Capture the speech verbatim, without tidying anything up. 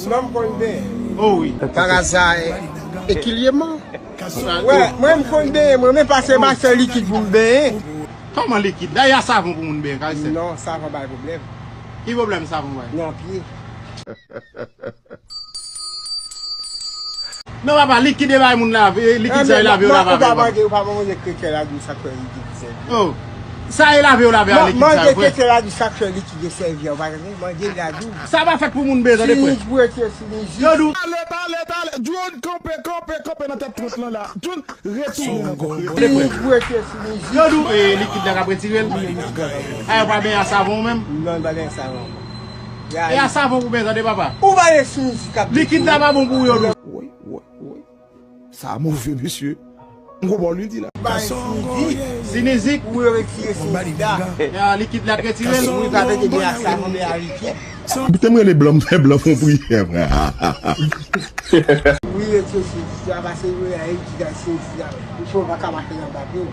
Non, m konn benyen. Oh wi. Paraza, e, ekilyèman. Wè, mwen m konn benyen, mwen menm pase ba sè likid pou m benyen. Kòman likid? Dayè a savon pou moun benyen, Karisè. Non, savon bay pwoblèm. Ki pwoblèm savon bay? Nan pye. Non, papa, likid e bay moun lave, likid sa e lave yo lave avè yo. Ou pa manje kretyen la di sa k fè likid sèvi. Oh. Sa e lave yo lave a likid sa yo, frè. Manje kretyen la di sa k fè likid yo sèvi a, ou pa tande? Manje la di. Sa pa fèt pou moun benyen, tande, frè. Sinizit pou retire sinizit. Yo dou. Pale, pale, pale. Drone kanpe, kanpe, kanpe nan tèt trant lan la. Drone retounen nan kòk. Sinizit pou retire sinizit. Yo dou, e, likid la k ap retire l. A, yo pa benyen a savon menm? Non, yo pa benyen a savon. E a savon pou benyen, tande, papa. Ou pa gen sinizit k ap. Likid la pa bon pou yo dou. Woy, woy, woy. Sa move, mesye. M konprann li di la. Bay sinizit. Sinizit. Ou yo retire sinizit la. Ya, likid la retire l. Wi, pa mete de a savon, men a likid. Kite m rele blan, m fè blan fon priyè, frè. Wi, retire sinizit la, pase yo a likid a sinizit la. Ou fè w pa ka mache nan papye w.